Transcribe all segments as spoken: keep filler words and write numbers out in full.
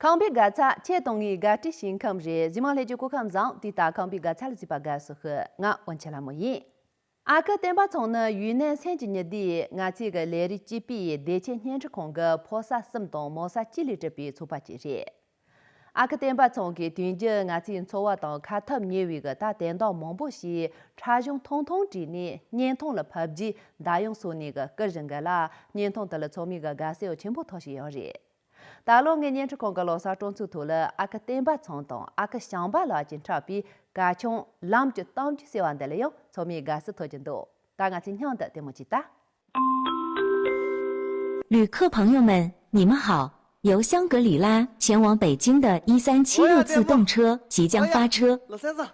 ཁམས་པའི་དགའ་ཚལ་ཁྱེད་དང་ངའི་དགའ་སྤྲོའི་ཞིང་ཁམས་རེད། གཟིགས་མོ་ལྷན་རྒྱས་སྐུ་ཁམས་བཟང་། དུས་ལྟར་ཁམས་པའི་དགའ་ཚལ་ལ་གཟིགས་པ་དགའ་བསུ་ཞུ། ང་དབོན་ཆེན་ལྷ་མོ་ཡིན། ཨ་ཁུ་བསྟན་པ་ཚང་ནི་ཡུན་ནན་སེམས་ཀྱི་ཉི་ཟླའི་ང་ཚོའི་གི་ལས་རིགས་སྤྱི་པའི་བདེ་ཆེན་བརྙན་འཕྲིན་ཁང་གི་ཕོ་གསར་གསུམ་དང་མོ་གསར་གཅིག་ལས་གྲུབ་པའི་ཚོགས་པ་གཅིག་རེད། ཨ་ཁུ་བསྟན་པ་ཚང་གིས་དུས་རྒྱུན་ང་ཚོའི་འཚོ་བ་དང་ཁ་འཐབ་ཉེ་བའི་གི་ད་དོན་དག་མང་པོ་ཞིག་འཁྲབ་གཞུང་ཐུང་ཐུང་བྲིས་ནས་བརྙན་ཐུང་ལ་ཕབ་རྒྱུའི་འདར་ཡོང་སོང་ནས་གི་བསྐུར་བཞིན་གི་ལ། བརྙན་ཐུང་དེ་ལ་ཚང་མས་གི་དགའ་བསུ་ཆེན་པོ་ཐོབ་བཞིན་ཡོད་རེད། ད་ལོ་ངའི་བརྙན་འཕྲིན་ཁང་གི་ལོ་གསར་སྤྲོ་ཚོགས་ཐོག་ལ་ཨ་ཁུ་བསྟན་པ་ཚང་དང་ཨ་ཁུ་བྱམས་པ་ལགས་ཀྱིས་འཁྲབ་པའི་གར་ཁྱོན་ལམ་གྱི་གཏམ་རྒྱུད་ཟེར་བ་འདི་ལ་ཡང་ཚང་མས་དགའ་བསུ་ཐོབ་ཀྱི་འདུག་ད་ང་ཚོས་མཉམ་དུ་ལྟད་མོ་ཅིག་ལྟ། 旅客朋友们，你们好！由香格里拉前往北京的一三七六次动车即将发车。 ལོ་སེང་ས།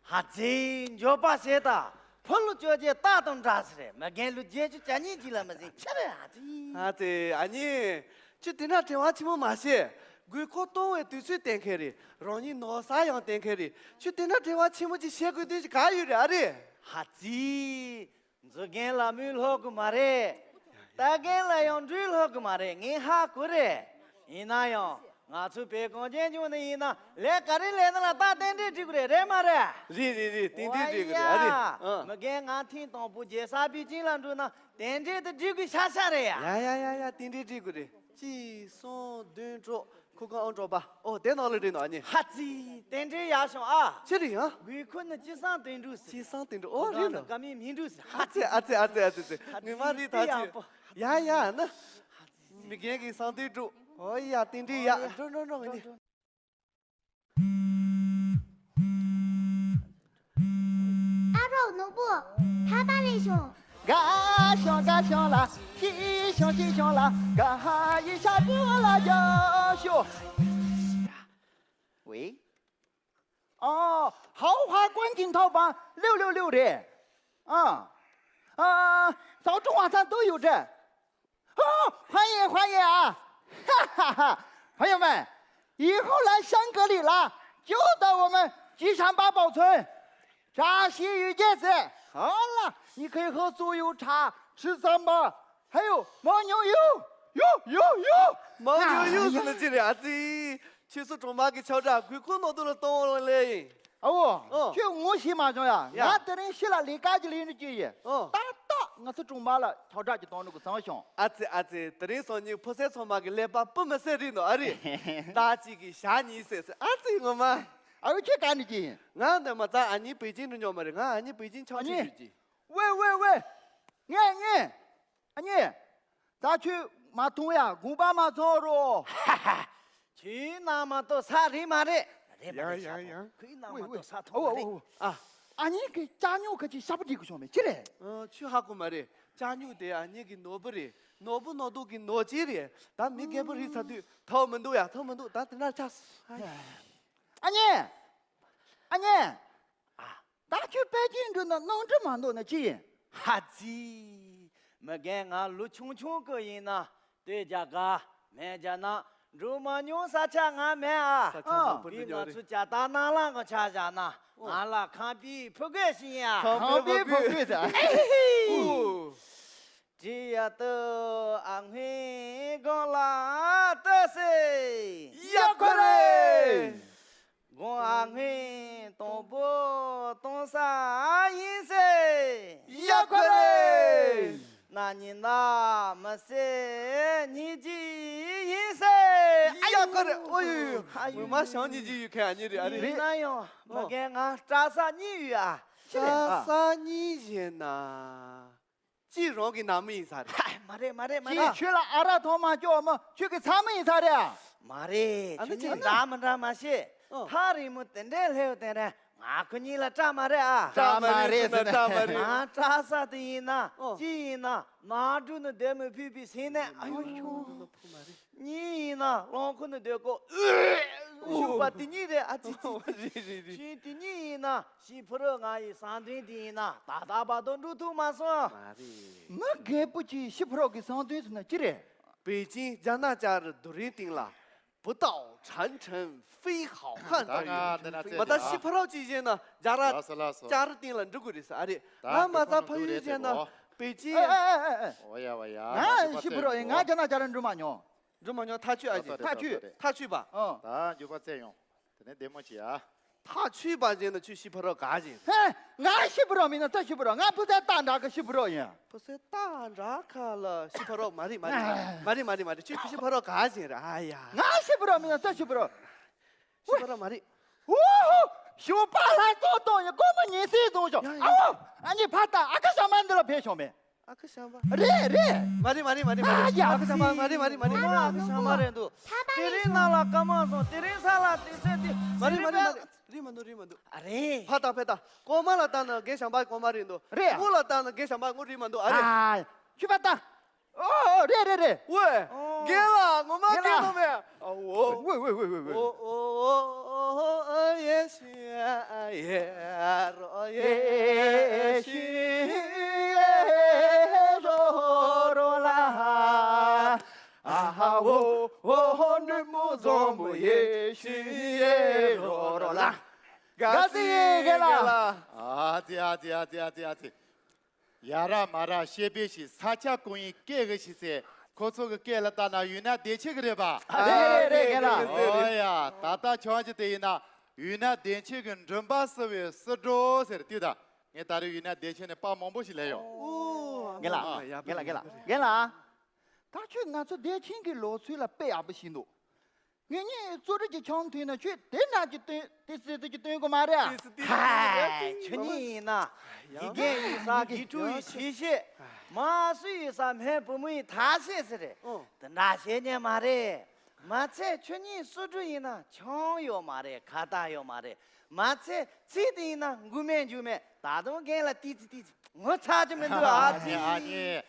ཧ་ཙི་འགྱོད་པ་བྱེད་ད། ཕོ་ལོ་བཅོ་བརྒྱད་རྟ་དང་འདྲ་ཟེར། མི་རྒན་ལོ་བརྒྱད་ཅུ་གྱ་གཉིས་ཅིག་ལ་མི་ཟིན་ཆི་རེད། ཧ་ཙི། ཧ་ཙི་ཨ་ནི། ཁྱོད་དེ་འདྲ་བྲེལ་བ་ཆེན་པོ་མ་བྱེད། དགོས་མཁོ་གཏོང་བའི་དུས་ཚོད་བསྟན་མཁན་རེད། རང་ཉིད་ནོར་ས་ཡང་བསྟན་མཁན་རེད། ཁྱོད་དེ་འདྲ་བྲེལ་བ་ཆེན་པོ་ཅིག་བྱེད་དགོས་དོན་ཅིག་ག་ཡོད་རེད། ཨ་རེད། ཧ་ཙི། མཛུ་གན་ལ་མི་ལྷོད་གི་མ་རེད། རྟ་རྒན་ལ་ཡང་འགྲུལ་ལྷོད་གི་མ་རེད། ངས་ཧ་གོ་རེད། ཡིན་ན་ཡང་ང་ཚོ་བོད་གངས་ཅན་ལྗོངས་ནས་ཡིན་ན་ལས་ག་རེ་ལས་ན་ལ་རྟ་རྟེན་འབྲེལ་སྒྲིག་དགོས་རེད། རེད་མ་རེད། རེད་རེད་རེད། རྟེན་འབྲེལ་སྒྲིག་དགོས་རེད། ཨ་རེད། ཨ། མི་རྒན་ང་ཐེངས་དང་པོ་རྒྱལ་ས་པེ་ཅིང་ལ་འགྲོ་ན་རྟེན་འབྲེལ་དེ་སྒྲིག་དགོས་ཤ་ཤ་རེད་ཡ། ཡ་ཡ་ཡ་ཡ། རྟེན་འབྲེལ་སྒྲིག་དགོས་རེད། གཅིག་གསུམ་བདུན་དྲུག་ཁུ་ཁ་ཨང་དྲུག་པ། ཨོ་དེ་ནང་ལ་རེད་ནོ་ཨ་ནི། ཧ་ཙི། རྟེན་འབྲེལ་ཡག་བྱུང་ཨ། ཅི་རེད་ཡང་། དགོས་མཁོ་ནི་ཅི་སང་དོན་འགྲུབ་ཟེར། ཅི་སང་དོན་འགྲུབ། ཨོ་རེད་ནོ། ཀ་མི་མི་འགྲུབ་ཟེར། ཧ་ཙི། ཨ་ཙི་ཨ་ཙི་ཨ་ཙི་ཨ་ཙི། ངོ་མ་རེད་ད་ཅི། ཡ་ཡ་ན། མི་རྒན་གྱི་སང་དོན་འགྲུབ། ཨོ་ཡ་རྟེན་འབྲེལ་ཡག་འགྲོ་འགྲོ་འགྲོ་ངས་ནི། ཨ་རོགས་ནོར་བུ། ཐ་ད་ལས་བྱུང་། དགའ་བྱུང་དགའ་བྱུང་ལ། སྐྱིད་བྱུང་སྐྱིད་བྱུང་ལ། དགའ་ཧ་ཡི་ཤ་བདེ་བ་ལ་རྒྱ་ཤོག་ཝེ། ཨ། ཧའོ་ཧ་ཀོན་གྱི་ཐོག་པ་ལེའུ་ལེའུ་ལེའུ་རེད། ཨ། ཨ། ཟའོ་ཀྲུང་ཝང་ཚང་དུ་ཡོད་རེད། 哦，欢迎欢迎啊！哈哈哈，朋友们，以后来香格里拉，就到我们吉祥八宝村，扎西与戒指。好了，你可以喝酥油茶，吃糌粑，还有牦牛油，油油油。 牦牛油是那几日啊？这去是中巴给敲诈，鬼哭闹都了东了嘞。 ཨ་འོ། ཁྱོད་ངོ་ཤེས་མ་བྱུང་ཡ། ང་དེ་རིང་ཕྱི་ལ་ལས་ཀ་གི་ལས་འགྲོ་གི་ཡིན། ཏག་ཏག་ང་ཚོ་གྲོང་པ་ལ་ཁྱབ་བསྒྲགས་ཀྱི་གཏོང་འགྲོ་གི་བསམ་བྱུང་། ཨ་ཙི་ཨ་ཙི། དེ་རིང་སང་ཉིན་ཕོ་གསར་ཚང་མ་གི་ཀླད་པ་སྤུ་མི་སེར་རེད་ནོ་ཨ་རེད། ད་ཅིག་གི་ཞག་གཉིས་ཟེར་ཟེར་ཨ་ཙི་ངོ་མ། ཨ་འོ་ཁྱོད་ག་ནས་ཀྱི་ཡིན། ང་འདི་མ་ཚ་ཨ་ནི་པེ་ཅིན་འགྲོ་མྱོང་མ་རེད། ང་ཨ་ནི་པེ་ཅིན་ཆང་ཆེ་ཡོད་ཀྱི། ཝེ་ཝེ་ཝེ། ངས་ངས། ཨ་ནི། ད་ཁྱོད་མ་མཐོང་ཡ་དགོངས་པ་མ་ཚོམ་རོགས། ཧ་ཧ། ཁྱོད་ནང་མ་གཏོགས་ས་རེད་མ་རེད། རེད་མ་རེད། ཡང་ཡང་ཡང་། ཁོའི་ནང་མ་གཏོགས་ས་མཐོང་མ་རེད། ཨ། ཨ་ནི་གི་ལྕགས་སྨྱུག་ཁ་ཅིག་ཤ་པོ་སྒྲིག་གི་བྱུང་མེད་ཅི་རེད། ཨ། ཁྱོད་ཧ་གོ་མ་རེད། ལྕགས་སྨྱུག་དེ་ཨ་ནི་གི་ནོར་བུ་རེད། ནོར་བུ་ནོར་དུག་གི་ནོར་ཅི་རེད། ད་མི་རྒན་པོ་རིག་ཚར་དུས་ཐོག་མི་འདུག་ཡ། ཐོག་མི་འདུག་ད་དེ་འདྲ་ཆགས། ཨ་ནི། ཨ་ནི། ད་ཁྱོད་པེ་ཅིན་འགྲོ་ན་གནམ་གྲུ་མ་འདུག་ན་ཅི་ཡིན། ཧ་ཙི། མི་རྒན་ང་ལོ་ཆུང་ཆུང་གི་ཡིན་ན་སྟོད་རྒྱ་གར་སྨད་རྒྱ་ནག་འགྲོ་མ་མྱོང་ས་ཆ་ང་མེད་ཨ། ས་ཆ་མང་པོ་འགྲོ་མྱོང་རེད། ང་ཚོ་ཇ་རྟ་ནང་ལ་ང་ཆ་བཞག་ན་ང་ལ་ཁང་པའི་ཕུ་རྒོད་ཞིག་ཡིན་ཨ། ཁང་པའི་ཕུ་རྒོད་ད། ཅི་ཡ་ཏུ་ཨ་སྔོན་དགོང་ལ་ལྟོས་སེ། ཡ་ཁོ་རེ། དགོང་ཨ་སྔོན་དང་པོ་གཏོང་ས་ཡིན་སེ། ཡ་ཁོ་རེ། ན་ཉིན་ན་མི་སེ་ཉིན་གཅིག་ཡིན་སེ། ཡ་ཁོ་རེ། ཨོ་ཡོ་ཡོ། ངོ་མ་ཞང་ཉིན་གཅིག་ཡོད་མཁན་ཨ་ནི་རེད་ཨ་རེད། ཡིན་ན་ཡང་མི་རྒན་ང་སྐྲ་ས་གཉིས་ཡོད་ཨ། སྐྲ་ས་གཉིས་ཡིན་ན། གཅིག་རང་གི་ནང་མི་ཡིན་ས་རེད། མ་རེད་མ་རེད་མ་རེད། ཁྱོད་ལ་ཨ་རག་ཐོག་མ་སྐྱོག་མོ་ཁྱོད་ཀྱི་ཚ་མི་ཡིན་ས་རེད་ཨ། མ་རེད། ཨ་ནི་ཁྱོད་ཅི་འདྲ་མི་འདྲ་མ་ཤེས། ཨོ། ཐག་རིང་མོ་དེ་འདྲའི་སླེབས་དེ་རེད། ང་ཁོ་གཉིས་ལ་སྐྲག་མ་རེད་ཨ། སྐྲག་མ་རེད་ཟེར་ན་སྐྲག་མ་རེད། ང་སྐྲག་ས་དེ་ཡིན་ན་ཨོ། ཅི་ཡིན་ན་ནང་འགྲོ་ནས་སྡོད་མི་ཕོད་པའི་སེམས་ནད་ཨ་ཡོ་ཡོ། གཉིས་ཡིན་ན་རླངས་འཁོར་ནས་སྡོད་གོ་ཤུག་པ་དེ་གཉིས་རེད་ཨ་ཙི་ཙི་ཙི། རེད་རེད་རེད། ཤིང་དེ་གཉིས་ཡིན་ན་ཤིང་ཕོ་རོག་ང་ཡི་བསམ་དོན་དེ་ཡིན་ན་ད་ལྟ་བར་དུ་འགྲུབ་ཐུབ་མ་སོང་། མ་རེད། མི་རྒན་པོ་གྱིས་ཤིང་ཕོ་རོག་གི་བསམ་དོན་ཟེར་ན་ཅི་རེད། 北京加拿大的独立顶了，不到长城非好汉的。 ད་ང་འདི་ན་རྩེ་མ་ད་ཤིང་ཕོ་རོག་ཅིག་བཞེས་ན་རྒྱ་ར་ལགས་སོ་ལགས་སོ། ལྕགས་རི་སྟེང་ལ་འགྲོ་དགོས་རེད་ཟེར་ཨ་རེད། ད་ང་མ་ད་ཕ་ཡུལ་བཞེས་ན་པེ་ཅིན། ཨེ་ཨེ་ཨེ་ཨེ། འོ་ཡ་འོ་ཡ། ང་ཤིང་ཕོ་རོག་ཡིན། ང་རྒྱ་ནག་རྒྱ་ར་འགྲོ་མ་མྱོང་། འགྲོ་མ་མྱོང་ཐག་ཆོད་ཨ་ཅེ། ཐག་ཆོད། ཐག་ཆོད་པ། ཨ། ད་མགྱོགས་པ་བཙལ་ཡོང་། དེ་ནས་བདེ་མོ་བྱེད་ཨ། ཐག་ཆོད་པ་ཅན་ན་ཁྱོད་ཤི་ཕ་རོག་ག་ཅན་རེད། ཧེ། ང་ཤི་ཕ་རོག་མིན་ན་ད་ཤི་ཕ་རོག་ང་ཕུ་ཚ་སྟག་འདྲ་གི་ཤི་ཕ་རོག་ཡིན། ཕུ་ཚ་སྟག་འདྲ་ཁ་ལ་ཤི་ཕ་རོག་མ་རེད་མ་རེད་མ་རེད་མ་རེད་མ་རེད། ཁྱོད་ཤི་ཕ་རོག་ག་ཅན་རེད། ཨ་ཡ། ང་ཤི་ཕ་རོག་མིན་ན་ད་ཤི་ཕ་རོག་ཤི་ཕ་རོག་མ་རེད། ཨོ་ཧོ། ཞོགས་པ་ལྷ་གཙོ་གཏོང་ཡི་ཀོ་མོ་ཉིན་སྲིད་བཟུང་ཞོག་ཡ་ཡ། ཨའོ། ཨ་ནི་ཕ་ད་ཨ་ཁ་ཤ་མ་འདི་ལ་ཕེབས་ཤོག་མེད། ཨ་ཁུ་ཤམ་པ། རེད་རེད། མ་རེད་མ་རེད་མ་རེད་མ་རེད། ཨ་ཡ། ཨ་ཁུ་ཤམ་པ་མ་རེད་མ་རེད་མ་རེད། ཨ་ཁུ་ཤམ་པ་རེད་འདུག་དེ་རིང་ནང་ལ་སྐར་མ་སོང་། དེ་རིང་ས་ལ་དེ་ཚེ་དེ། མ་རེད་མ་རེད་མ་རེད། རེད་མ་འདུག་རེད་མ་འདུག་ཨ་རེད། ཕ་ད་ཕེ་ད། གོང་མ་ལ་ལྟ་ན་རྒན་ཤམ་པ་གོང་མ་རེད་འདུག་རེད། སྔོན་ལ་ལྟ་ན་རྒན་ཤམ་པ་སྔོན་རེད་མ་འདུག་ཨ་རེད། ཨ། ཁྱོད་ཕ་ད། ཨོ་རེད་རེད་རེད། ཝེ། རྒན་ལགས་ངོ་མ་རྒན་ལགས། སྐད་ནོ་མེད། ཨོ། ཝེ་ཝེ་ཝེ་ཝེ་ཝེ། ཨོ་ཨོ་ཨོ་ཡེ་ཤི་ཡེ་རོ་ཡེ་ཤི་ཡེ་རོ་རོ་ལ། ཨ་ཧ་ཝོ་ཝོ་ནུ་མོ་ཛོམ་བུ་ཡེ་ཤི་ཡེ་རོ་རོ་ལ། ག་ཟི་ཡེ་རྒན་ལགས། ཨ་ཙི་ཨ་ཙི་ཨ་ཙི་ཨ་ཙི་ཨ་ཙི། ཡ་ར་མ་ར་ཤེས་པའི་ཞིག་ས་ཆ་ཀུན་ཡིན་སྐད་གི་ཞིག་ཟེར། ཁོ་ཚོ་གི་སྐད་ལ་ལྟ་ན་ཡུལ་ན་བདེ་ཆེ་གི་རེད་པ། རེད་རེད་རེད་རྒན་ལགས། ཨོ་ཡ། ད་ལྟ་ཆོག་ཅི་དེ་ཡིན་ན་ཡུལ་ན་བདེ་ཆེ་གི་མགྲིན་པ་བསུ་བའི་བསུ་སྒྲོག་ཟེར་དུས་ད། ངས་ད་རེས་ཡུལ་ན་བདེ་ཆེ་ནས་པར་མང་པོ་ཞིག་ལས་ཡོང་། ཨོ། རྒན་ལགས། ཨ་ཡ། རྒན་ལགས་རྒན་ལགས་རྒན་ལགས། ད་ཁྱོད་ང་ཚོ་བདེ་ཆེན་གྱི་ལོ་ཚོད་ལ་དཔེ་ཡག་པོ་ཞིག་འདུག་ངེད་གཉིས་གཙོ་རིགས་ཀྱི་ཆང་འཐུང་ན་ཁྱོད་དེ་ན་གྱི་སྟོན་དེ་སྲིད་དེ་གྱི་སྟོན་གོ་མ་རེད། ཧའི། ཁྱོད་གཉིས་ཡིན་ན་དགེ་རྒན་ཡིན་ས་དགེ་ཕྲུག་ཡིན་ཤེས་ཤེས། མ་སུ་ཡིན་ས་མེད་བུ་མོ་ཡིན་ཐ་ཤེས་ཟེར་རེད། ཨོ། དེ་འདྲ་བཤད་ཉན་མ་རེད། མ་ཚད་ཁྱོད་གཉིས་སུ་འགྲོ་ཡིན་ན་ཆང་ཡོད་མ་རེད། ཁ་བཏགས་ཡོད་མ་རེད། མ་ཚད་ཚིག་དེ་ཡིན་ན་མགུ་མེད་མཇུག་མེད། ད་དུང་རྒན་ལ་ཏི་ཙི་ཏི་ཙི་ངོ་ཚ་རྒྱུ་མི་འདུག་ཨ་ཙི། ཨ་ནི་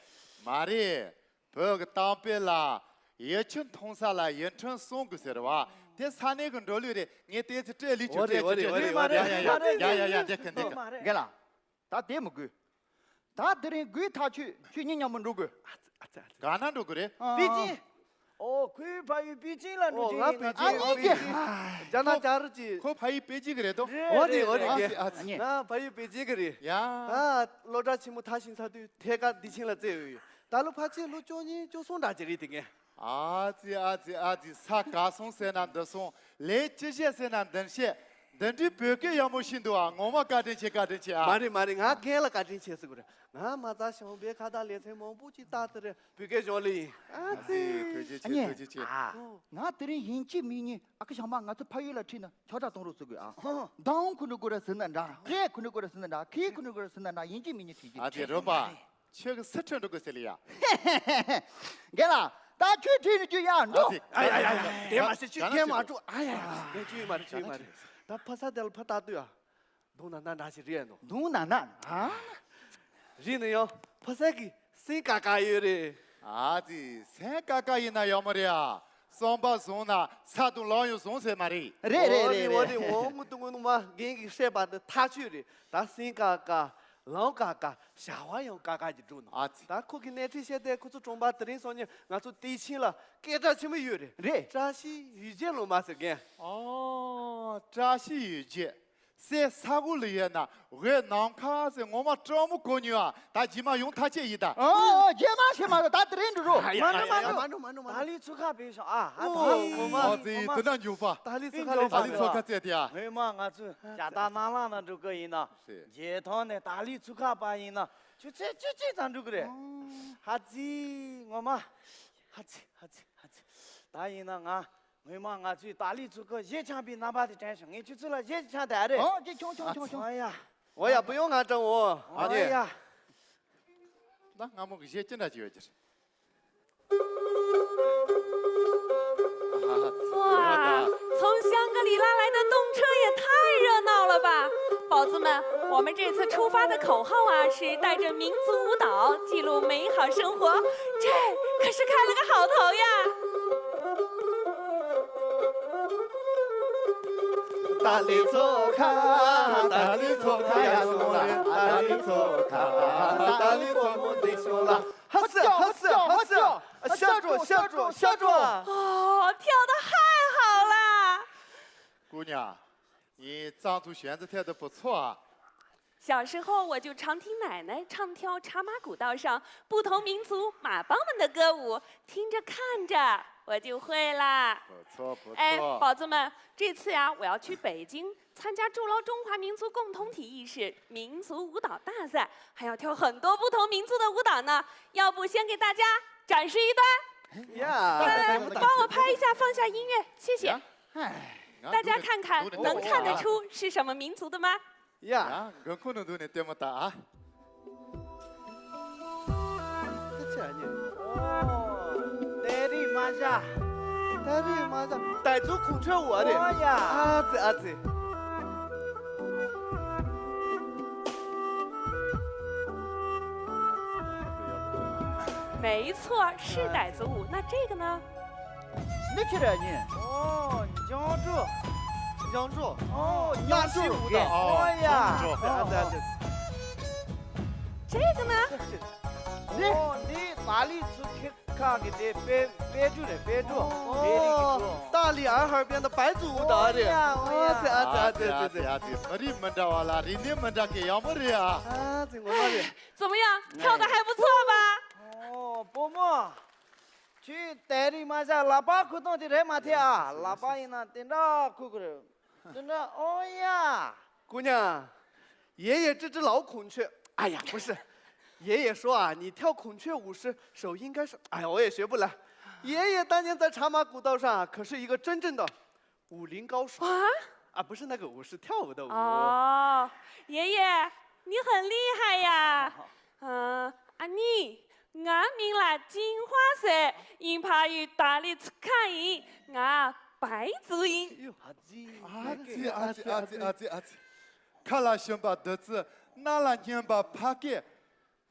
མ་རེད། བོད་ཀྱི་གཏམ་དཔེ་ལ། ཡུལ་ཆུ་འཐུང་ས་ལ་ཡུལ་ཁྲིམས་སྲུང་དགོས་ཟེར་བ། དེ་ས་གནས་ཀྱི་འགྲོ་ལུགས་རེད། ངས་དེ་ཚོ་སྤྲད་ལས་ཆོག་སྤྲད་ཆོག་སྤྲད་ཆོག་ཡ་ཡ་ཡ་ཡ་ཡ་ཡ་འདི་གི་འདི་གི། རྒན་ལགས། ད་དེ་མི་དགོས། ད་དེ་རིང་དགོས་ཐག་ཆོད། ཁྱོད་གཉིས་མཉམ་པོ་འགྲོ་དགོས། ག་ན་འགྲོ་དགོས་རེད། པེ་ཅིན། ཨོ་ཁོའི་ཕ་ཡུལ་པེ་ཅིན་ལ་འགྲོ་རྒྱུ་ཡིན་ན། ཨ་ནི་ཀྱེ། རྒྱ་ནག་རྒྱ་རི་ཅི། ཁོ་ཕ་ཡུལ་པེ་ཅིན་གི་རེད་དོ། འོ་རེད་འོ་རེད། ཨ་ཙི་ཨ་ཙི། ང་ཕ་ཡུལ་པེ་ཅིན་གི་རེད། ཡ། ད་སློབ་གྲྭ་ཆེན་མོ་མཐར་ཕྱིན་ཚར་དུས་ཐད་ཀར་འདི་ཆིང་ལ་བཙལ་ཡོད་ཡོད། ད་ལོ་ཕལ་ཆེར་ལོ་བཅུ་གཉིས་བཅུ་གསུམ་འདྲ་ཅིག་རེད་དེ་ངས། ཨ་ཙི་ཨ་ཙི་ཨ་ཙི། ས་ག་སོང་ཟེར་ན་འདི་སོང་། ལས་ཅི་བྱེད་ཟེར་ན་འདི་བྱེད། འདི་འདྲའི་བོད་སྐད་ཡག་མོ་ཤེས་འདུག་ཨ། ངོ་མ་བཀའ་དྲིན་ཆེ་བཀའ་དྲིན་ཆེ་ཨ། མ་རེད་མ་རེད། ང་རྒན་ལ་བཀའ་དྲིན་ཆེ་ཟེར་དགོས་རེད། ང་མ་རྩ་ཞང་པའི་ཁ་བརྡ་ལེ་ཚན་མང་པོ་ཅིག་བལྟས་ཏེ་རེད། བོད་སྐད་སྦྱོང་ལེ་ཡིན། ཨ་ཙི། ཐུགས་རྗེ་ཆེ་ཨ་ནི། ཐུགས་རྗེ་ཆེ། ཨ། ང་དེ་རིང་ཡིན་གཅིག་མིན་གཉིས་ཨ་ཁུ་ཞང་མ་ང་ཚོ་ཕ་ཡུལ་ལ་ཁྲིད་ན་ཆོག་གྲ་གཏོང་རོགས་ཟེར་དགོས་ཨ། ཧང་། མདང་ཁུ་ནུ་གུ་ར་ཟིན་ན་འདྲ། ཧེ་ཁུ་ནུ་གུ་ར་ཟིན་ན་འདྲ། ཁེ་ཁུ་ནུ་གུ་ར་ཟིན་ན་འདྲ། ཡིན་གཅིག་མིན་གཉིས་ཁྲིད་ཀྱི། ཨ་ཙི་རོ་པ། ཁྱོད་ཀྱི་སི་ཁྲོན་འགྲོ་དགོས་ཟེར་ལེ་ཡ། རྒན་ལགས། ད་ཁྱོད་ཁྲིད་ནས་ཁྱོད་ཡར་འགྲོ། ཨ་ཙི། ཨ་ཡ་ཡ་ཡ། དེ་མ་ཟད་ཁྱོད་ཁྱེད་མ་འགྲོ། ཨ་ཡ་ཡ། ཁྱོད་ཡིན་མ་རེད་ཁྱོད་ཡིན་མ་རེད། ད་ཕ་ས་དེ་ལ་ཕ་ལྟ་དུས་ཨ། མདུང་ནང་ན་འདྲ་ཞིག་རེད་ཡ་ནོ། མདུང་ནང་ན་ཨ། རེད་ན་ཡང་ཕ་ས་གི་སེང་ཀ་ཀ་ཡོད་རེད། ཨ་ཙི། སེང་ཀ་ཀ་ཡིན་ན་ཡག་མོ་རེད་ཨ། གསོན་པ་བཟུང་ན་ས་དང་ལམ་ཡང་བཟུང་ཟེར་མ་རེད། རེད་རེད་རེད་རེད། འོ་རེད་འོ་རེད། འོ་ངུ་ཏུ་ངུ་ནུ་མ་རྒན་གྱིས་བཤད་པ་འདི་ཐག་ཆོད་རེད། ད་སེང་ཀ་ཀ། ལམ་ཀ་ཀ། བྱ་བ་ཡང་ཀ་ཀ་གྱི་འགྲོ་ནོ། ཨ་ཙི། ད་ཁོ་གི་སྣེ་ཁྲིད་བཤད་དེ་ཁོ་ཚོ་གྲོང་པ་དེ་རིང་སང་ཉིན་ང་ཚོ་བདེ་ཆེན་ལ་སྐད་གྲགས་ཆེན་པོ་ཡོད་རེད། རེད། བཀྲ་ཤིས་ཡུལ་རྒྱལ་ལོ་མ་ཟེར་མཁན། ཨོ། བཀྲ་ཤིས་ཡུལ་རྒྱལ། སའི་ས་གོ་ལ་ཡོད་ན་འོད་ནམ་མཁའ་ཟེར་ངོ་མ་སྤྲང་མོ་གོ་ཉུལ་ཨ། ད་རྗེས་མ་ཡོང་ཐག་ཆད་ཡིན་ད། ཨོ་ཨོ། རྗེས་མ་ཞེས་མ་རོ། ད་དེ་རིང་འགྲོ་རོ། ཨ་ཡ་མ་འགྲོ་ཡ་མ་ཡ་འགྲོ། མ་འགྲོ་མ་འགྲོ་མ་ད་འགྲོ། ལི་ཚུ་ཁ་བེ་ཤོ་ཨ། ཨ་ད་ཨོ་ངོ་མ་ཨ་ཙི་ངོ་མ་དེ་འདྲ་འགྱོ་པ། ད་ལི་ཚུ་ཁ་ལེ་ད་ལི་ཚུ་ཁ་ཙེ་དེ་ཨ། ངོ་མ་ང་ཚོས་རྒྱ་སྟག་ནང་ལ་ན་འགྲོ་གི་ཡིན་ན། རྗེས་ཐོག་ནས་ད་ལི་ཚུ་ཁ་པ་ཡིན་ན་ཆུ་ཚོད་གཅིག་གཅིག་ཙམ་འགྲོ་གི་རེད། ཨ་ཙི་ངོ་མ། ཨ་ཙི་ཨ་ཙི་ཨ་ཙི། ད་ཡིན་ན་ང་། ངོ་མ་ང་ཚོས་ཏཱ་ལི་ཚུ་ཁ་གཞས་འཆང་པའི་རྣམ་པ་དེ་དྲན་བྱུང་། ངས་ཁྱོད་ཚོ་ལ་གཞས་འཆང་དེ་ཨ་རེད། ཨོ་ཅི་ཆུང་ཆུང་ཆུང་ཆུང་། ཨ་ཡ། འོ་ཡ་བུ་ཡོང་ང་དྲང་འོ། ཨ་ཨོ་ནི། ཡ། ད་སྔ་མོ་གི་གཞས་ཅི་འདྲ་ཅིག་ཡོད་ཀྱི་རེད། 哇，从香格里拉来的动车也太热闹了吧！宝子们，我们这次出发的口号啊是带着民族舞蹈，记录美好生活，这可是开了个好头呀！ ཏཱ་ལི་ཚོ་ཁ། ཏཱ་ལི་ཚོ་ཁ་ཡ་སོང་ལ། ཏཱ་ལི་ཚོ་ཁ། ཏཱ་ལི་ཚོ་མོ་འཛིན་སོང་ལ། ཧ་སི་ཧ་སི་ཧ་སི། ཤ་བྲོ་ཤ་བྲོ་ཤ་བྲོ། 哦，跳得太好了！ 姑娘，你藏族弦子跳得不错啊。小时候我就常听奶奶唱跳茶马古道上不同民族马帮们的歌舞，听着看着。我就会啦。不错不错。哎，宝子们，这次呀，我要去北京参加筑牢中华民族共同体意识民族舞蹈大赛，还要跳很多不同民族的舞蹈呢。要不先给大家展示一段？呀，来来来，帮我拍一下，放下音乐，谢谢。哎，大家看看，能看得出是什么民族的吗？呀，ང་ཁོ་ནང་འདུག་ནས་ལྟད་མོ་ལྟ་ཨ། དེ་རིང་མ་ཤ། དེ་རིང་མ་ཤ། ཏའི་ཙུའུ་ཁོང་ཁྲོའི་བ་རེད། ཨོ་ཡ། ཨ་ཙི་ཨ་ཙི། 没错，是傣族舞。那这个呢？ འདི་ཁྱེད་རང་ཉིད། ཨོ། འཇང་ཀྲུ། འཇང་ཀྲུ། ཨོ། འཇང་ཀྲུ་ཡོད་གི། ཨོ་ཡ། ཨ་ཙི་ཨ་ཙི། 这个呢？ ཨོ། འདི་ཏཱ་ལི་ཚུ་ཁེ་ཁ་གི་དེ་དཔེ་དཔེ་ཀྲུ་རེད། དཔེ་ཀྲུ། དཔེ་རིག་གི་ཀྲུ། 大理洱海边的白族舞蹈 རེད། ཨོ་ཡ། ཨོ་ཡ། 这这这这这。 ཨ་ཙི། མི་རིགས་མི་འདྲ་བ་ལ་རིག་གནས་མི་འདྲ་གི་ཡག་མོ་རེད་ཨ། 啊，这我那里。 怎么样，跳的还不错吧？ ཨོ། བུ་མོ། ཁྱོད་དེ་རིང་མ་ཤ་ལག་པ་ཁུ་སྟོང་དེ་རེད་མ་ཐེ་ཨ། ལག་པ་ཡིན་ན་དེ་འདྲ་ཁུ་གི་རེད། དེ་འདྲ། ཨོ་ཡ། 姑娘，爷爷支持老孔雀。哎呀，不是，爷爷说啊，你跳孔雀舞时手应该是……哎呀，我也学不来。爷爷当年在茶马古道上啊，可是一个真正的武林高手。啊？啊，不是那个舞，是跳舞的舞。 哦，爷爷，你很厉害呀！嗯，阿尼，俺名来金花色，因怕与大理吃看一，俺白族音。 哟，阿姐，阿姐阿姐阿姐阿姐阿姐。ཁ་ལ་ཞོན་པ་བདུད་རྩི། སྣ་ལ་སྙན་པ་ཕ་སྐད།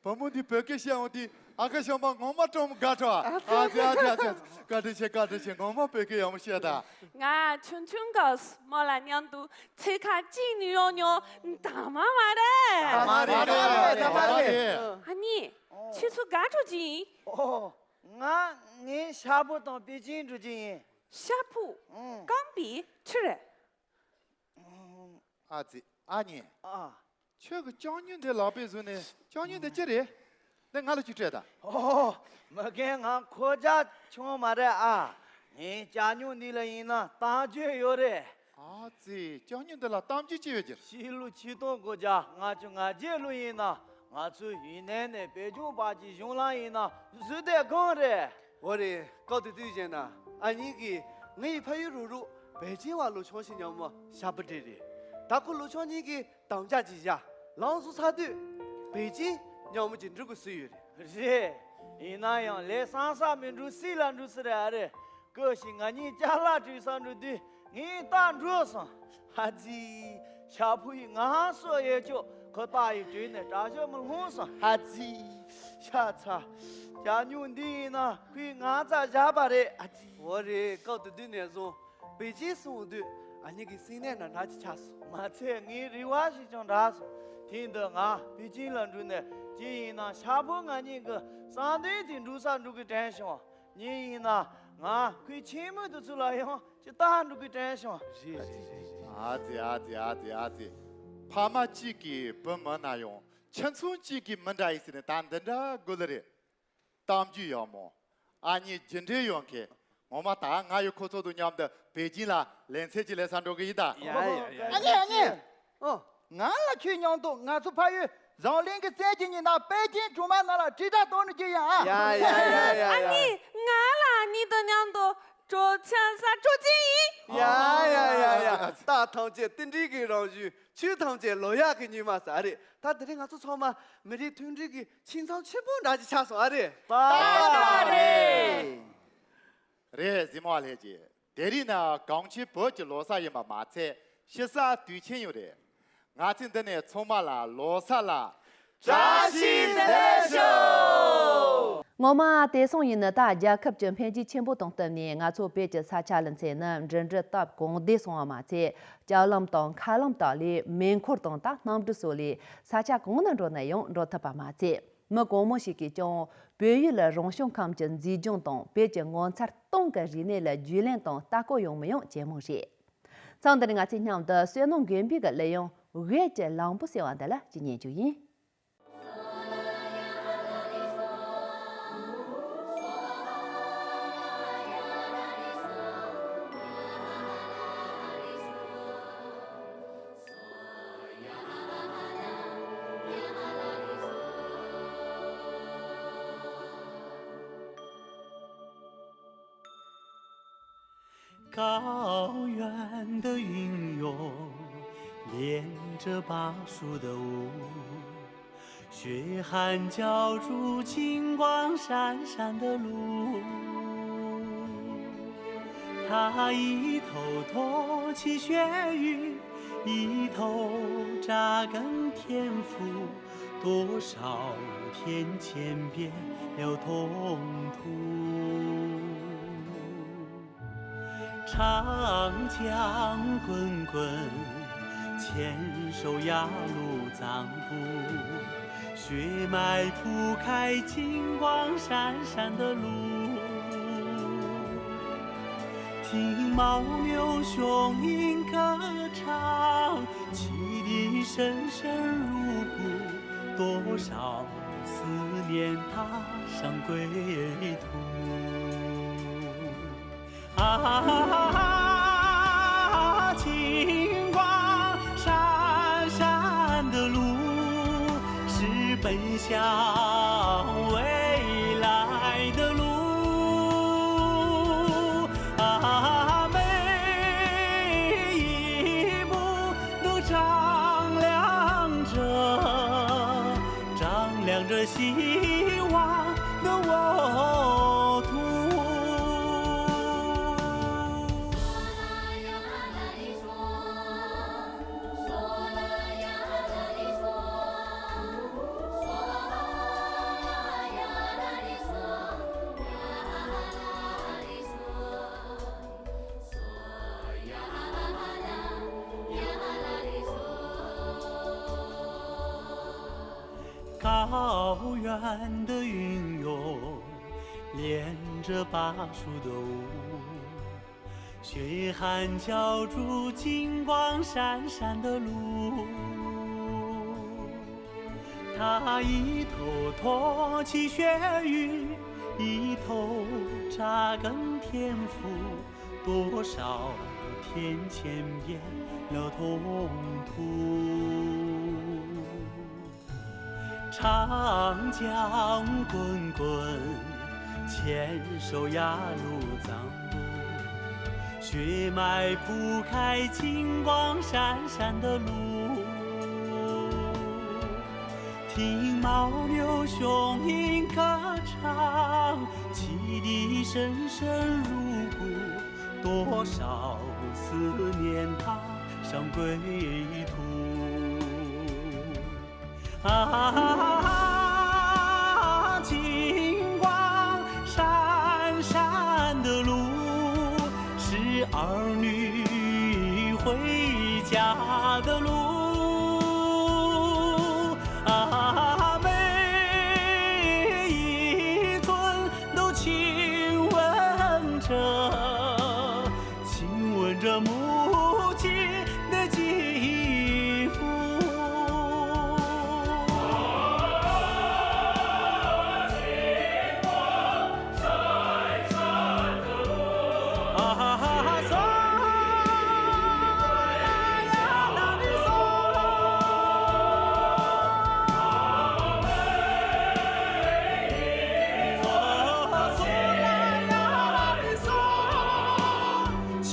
བུ་མོ་འདི་བོད་སྐད་བཤད་འོང་དུས་ཨ་ཁ་ཞོན་པ་ངོ་མ་སྤྲོ་མོ་དགའ་འགྲོ་ཨ། ཨ་ཙི་ཨ་ཙི་ཨ་ཙི། བཀའ་དྲིན་ཆེ། བཀའ་དྲིན་ཆེ། ངོ་མ་བོད་སྐད་ཡག་མོ་བཤད་ད། ང་ཆུང་ཆུང་སྐབས་མོ་ལ་མཉམ་དུ་ཚིག་ཁ་གཅིག་ནི་ཡོང་མྱོང་། དག་མ་མ་རེད། དག་མ་རེད། དག་མ་རེད། ཨ་ནི། ཁྱེད་ཚོ་ག་འགྲོ་གི་ཡིན། ཨོ། ང་ངའི་ཤ་བུ་དང་པེ་ཅིན་འགྲོ་གི་ཡིན། ཤ་བུ། རྐང་པའི་ཆུ་རེད། ཨ་ཙི། ཨ་ནི། ཨ། ཁྱོད་ཀྱི་ལྕགས་སྨྱུག་འདི་ལག་པས་བཟུང་ནས། ལྕགས་སྨྱུག་འདི་ཅི་རེད། འདི་ང་ལ་ཅིག་སྤྲད་དང་། ཨོ། མི་རྒན། ང་ཁོ་ཅག་ཆུང་མ་རེད་ཨ། ངའི་ལྕགས་སྨྱུག་འདི་ལ་ཡིན་ན་གཏམ་རྒྱུད་ཡོད་རེད། ཨ་ཙི། ལྕགས་སྨྱུག་འདི་ལ་གཏམ་རྒྱུད་ཅི་ཡོད་ཀྱི། ཕྱི་ལོ་ཆིག་སྟོང་དགུ་བརྒྱ་ལྔ་བཅུ་ང་བརྒྱད་ལོ་ཡིན་ན། ང་ཚོ་ཡུན་ནན་ནས་བོད་ལྗོངས་བར་གྱི་གཞུང་ལམ་ཡིན་ན་བཟོས་ཏེ་གང་རེད། འོ་རེད། སྐབས་དེ་དུས་བྱས་ན་ཨ་ནི་གིས་ངའི་ཕ་ཡུལ་རུ་རུ་པེ་ཅིན་བ་ལོ་ཆུང་ཞིག་མཉམ་མོ་ཞབས་པ་སྤྲད་རེད། ད་ཁོ་ལོ་ཆུང་གཉིས་ཀྱིས་དམ་བཅའ་ཅིག་བཞག་ལམ་བཟོ་ཚར་དུས་པེ་ཅིན་མཉམ་མོ་ཅིག་འགྲོ་དགོས་སུ་ཡོད་རེད། རེད། ཡིན་ན་ཡང་ལས་བསམ་ས་མི་འགྲུབ་སྲིད་ལ་འགྲོ་སྲིད་རེད་ཨ་རེད། སྐབས་ཤིག་ང་གཉིས་ཅ་ལག་བྲུས་ས་འགྲོ་དུས་ངས་རྟ་འགྲོ་སོང་། ཧ་ཙི། ཤ་བུ་ཡིས་ང་སོ་ཡེ་ཅོ་ཁོ་རྟ་ཡི་དྲུང་ནས་དྲག་ཤོས་མི་ལྷུང་སོང་། ཧ་ཙི། ཤ་ཚ། ལྕགས་སྨྱུག་འདི་ཡིན་ན་ཁོས་ང་རྩ་བཞག་པ་རེད། ཨ་ཙི། འོ་རེད། སྐབས་དེ་དུས་ནས་བཟུང་པེ་ཅིན་སོང་དུས་ཨ་ནི་གི་སེམས་ནད་ན་འདྲ་ཅིག་ཆགས་སོང་། མ་ཚད་ངའི་རེ་བ་ཞིག་ཀྱང་འགྲངས་སོང་། དེང་འདི་ང་པེ་ཅིན་ལ་འགྲོ་ནས་ཅི་ཡིན་ན་ཤ་བུ་ང་གཉིས་ཀྱི་བསམ་དོན་དེ་འགྲུབ་ས་འགྲོ་གི་དྲན་བྱུང་། ཉིན་ཡིན་ན་ང་ཁོའི་ཁྱིམ་མི་དེ་ཚོ་ལ་ཡང་ཅིག་ལྟ་འགྲོ་གི་དྲན་བྱུང་། རེད་རེད་རེད་རེད། ཨ་ཙི་ཨ་ཙི་ཨ་ཙི་ཨ་ཙི། ཕ་མ་གཅིག་གི་བུ་མིན་ན་ཡང་ཁྱིམ་ཚང་གཅིག་གི་མི་འདྲ་ཡིན་ཟེར་ནས་ད་འདི་འདྲ་དགོས་ལེ་རེད། གཏམ་རྒྱུད་ཡག་མོ། ཨ་ནི་རྒྱུ་འབྲས་ཡོང་མཁན། ངོ་མ་ད་ང་ཡི་ཁོ་ཚོ་དང་མཉམ་དུ་པེ་ཅིན་ལ་ལེ་ཚན་གྱི་ལས་ས་འགྲོ་གི་ཡིན་ད། ཡ་ཡ་ཡ། ཨ་ནི་ཨ་ནི། ཨོ། ང་ལ་ཁྱོད་མཉམ་དུ་ང་ཚོ་ཕ་ཡུལ་འཛམ་གླིང་གི་རྩེ་གཅིག་ཉིད་ནང་པེ་ཅིན་གྲོང་པ་ནང་ལ་དྲིལ་བསྒྲགས་གཏོང་ནི་རྒྱུ་ཡིན་ཨ། ཡ་ཡ་ཡ་ཡ་ཡ། ཨ་ནི། ང་ལ་ཨ་ནི་དང་མཉམ་དུ་གྲོ་ཆང་ཟ་འགྲོ་གི་ཡིན། ཡ་ཡ་ཡ་ཡ། རྟ་ཐམས་ཅད་རྟེན་འབྲེལ་གྱི་རང་བཞིན། ཆོས་ཐམས་ཅད་ལོ་ཡག་གི་ཉི་མ་ཟེར་རེད། ད་དེ་རིང་ང་ཚོ་ཚང་མ་མི་རིགས་མཐུན་སྒྲིལ་གྱི་ཁྱིམ་ཚང་ཆེན་པོ་འདྲ་ཅིག་ཆགས་སོང་ཨ་རེད། ཏག་ཏག་རེད། རེད། གཟིགས་མོ་བ་ལྷན་རྒྱས། དེ་རིང་ནི་གངས་ཅན་བོད་ཀྱི་ལོ་གསར་ཡིན་པ་མ་ཚད་ཕྱི་གསར་དུས་ཆེན་ཡང་རེད། ང་ཚོས་འདི་ནས་ཚང་མ་ལ་ལོ་གསར་ལ་བཀྲ་ཤིས་བདེ་ལེགས་ཞུ། ངོ་མ་དེ་སོང་ཡིན་ནི་ད་རྒྱལ་ཁབ་ཀྱི་འཕེལ་རྒྱས་ཆེན་པོ་དང་བསྟུན་ནས་ང་ཚོ་བོད་ཀྱི་ས་ཆ་ལ་མཚོན་ན་འགྲིམ་འགྲུལ་སྟབས་གང་བདེ་སོང་བ་མ་ཚད། ལྕགས་ལམ་དང་མཁའ་ལམ་དག་ལས་མེ་འཁོར་དང་ད་གནམ་གྲུ་སོགས་ལས་ས་ཆ་གང་ན་འགྲོ་ན་ཡང་འགྲོ་ཐུབ་པ་མ་ཚད། མི་གང་མང་ཞིག་གིས་ཀྱང་བོད་ཡུལ་ལ་རང་བྱུང་ཁམས་ཀྱི་མཛེས་ལྗོངས་དང་བོད་ཀྱི་ངོ་མཚར་སྟོང་གི་རིག་གནས་ལ་རྒྱུས་ལོན་དང་ལྟ་སྐོར་ཡོང་མི་ཡོང་ཇེ་མང་རེད། མཚམས་འདིར་ང་ཚོས་མཉམ་དུ་བསོད་ནམས་དགོན་པའི་གི་གླུ་དབྱངས་འོད་ཀྱི་ལམ་བུ་ཟེར་བ་འདི་ལ་ཅིག་ཉན་རྒྱུ་ཡིན། 高原的云哟，连着巴蜀的雾，雪寒浇筑金光闪闪的路。他一头托起雪域，一头扎根天府，多少天堑变了通途。 长江滚滚，千手压入藏布，血脉铺开金光闪闪的路。听牦牛雄鹰歌唱，汽笛声声入骨，多少思念踏上归途。 啊，金光闪闪的路，是奔向未来的路。啊，每一步都丈量着， 丈量着希望的沃土。高原的云哟，连着巴蜀的雾，雪寒浇筑金光闪闪的路。他一头托起雪域，一头扎根天府， 多少天堑变了通途。长江滚滚，千手压入藏布，血脉铺开金光闪闪的路。 听牦牛雄鹰歌唱，汽笛声声入骨，多少思念踏上归途。啊，金光闪闪的路，是儿女回家的路。 啊，每一寸都亲吻着，亲吻着母亲的肌肤。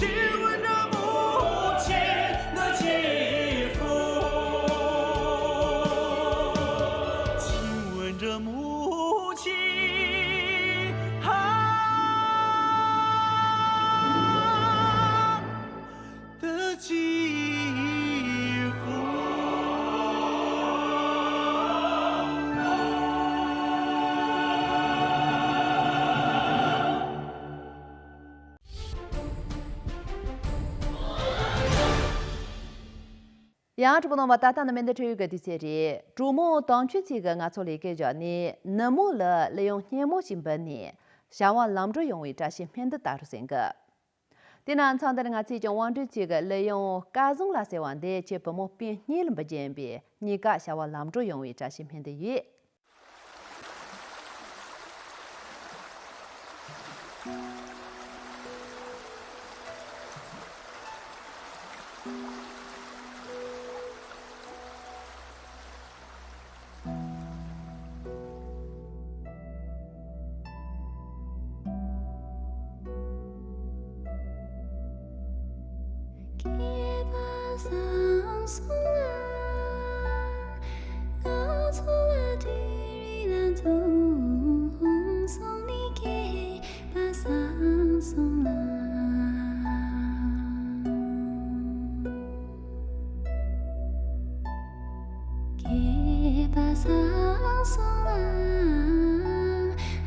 亲吻着母亲的肌肤，亲吻着母亲。 的肌肤。 ཡང་གྲུབ་པ་ནང་བ་ད་ལྟ་ནི་མེ་མདའ་འཕྲོ་ཡུལ་གྱི་དུས་ཚོད་རེད། གྲོགས་མོ་དོང་ཆུ་ཚིག་གི་ང་ཚོ་ལས་ཀའི་བཞག་ནས་ནུབ་མོ་ལ་གླུ་དབྱངས་སྙན་མོ་ཞིག་འབུལ་ནས་བྱ་བ་ལམ་འགྲོ་ཡོང་བའི་བཀྲ་ཤིས་སྨོན་འདུན་ད་རུ་གསན་གི། དེ་ན་མཚམས་འདིར་ང་ཚོས་ཀྱང་དབང་སྒྲོན་གཅིག་གི་གླུ་དབྱངས་སྐལ་བཟང་ལ་ཟེར་བ་འདི་ཁྱེད་བུ་མོ་སྤུན་གཉིས་ལ་འབུལ་རྒྱུ་ཡིན་པས་གཉིས་ཀ་བྱ་བ་ལམ་འགྲོ་ཡོང་བའི་བཀྲ་ཤིས་སྨོན་འདུན་ཡོད། བཟང་སོང་ལ། ང་ཚོ་ལ་དུས་རིང་ལ་འཛོམས་སོང་ནི་སྐལ་བ་བཟང་སོང་ལ། སྐལ་བ་བཟང་སོང་ལ།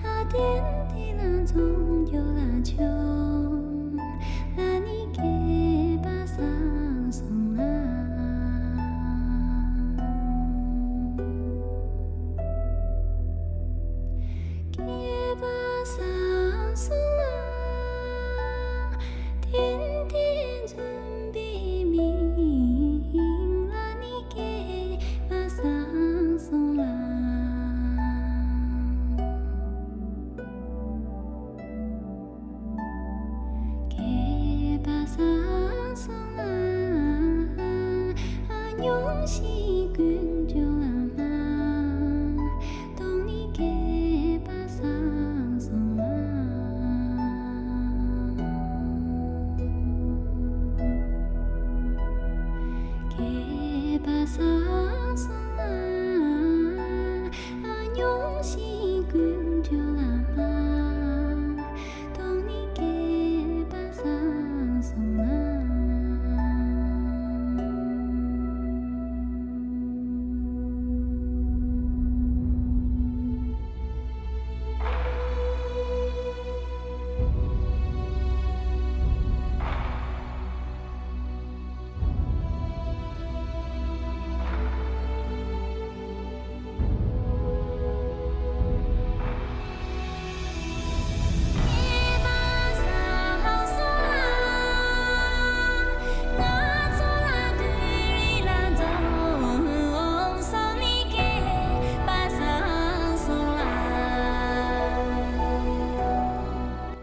ཨ་ཏན་ཏན་ལ་འཛོམས་རྒྱུ་ལ་བྱུང་། ལ་ནི་སྐལ་བ་བཟང་སོང་ལ། སྐལ་བ་བཟང་སོང་ལ། ཏན་ཏན་འཛོམས་པའི་མིང་ལ་ནི་སྐལ་བ་བཟང་སོང་ལ། སྐལ་བ་བཟང་སོང་ལ། སྙུང་གཞི་ཀུན་འབྱུང་ལ་མ། སྟོང་ཉིད་སྐལ་བ་བཟང་སོང་ལ། སྐལ་བ་བཟང་སོང་ལ། སྙུང་གཞི་ཀུན་འབྱུང་ལ་མ། སྟོང་ཉིད་སྐལ་བ་བཟང་སོང་ལ།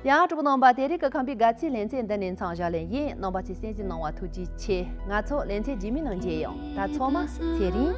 ཡང་གྲོགས་པོ་རྣམ་པ། དེ་རིང་གི་ཁམས་པའི་དགའ་ཚལ་ལེ་ཚན་འདི་ནས་མཚམས་བཞག་ལེ་ཡིན། རྣམ་པ་ཚོས་གསན་གཟིགས་གནང་བ་ཐུགས་རྗེ་ཆེ། ང་ཚོ་ལེ་ཚན་རྗེས་མའི་ནང་མཇལ་ཡོང་། ད་ཚང་མ་ཚེ་རིང་།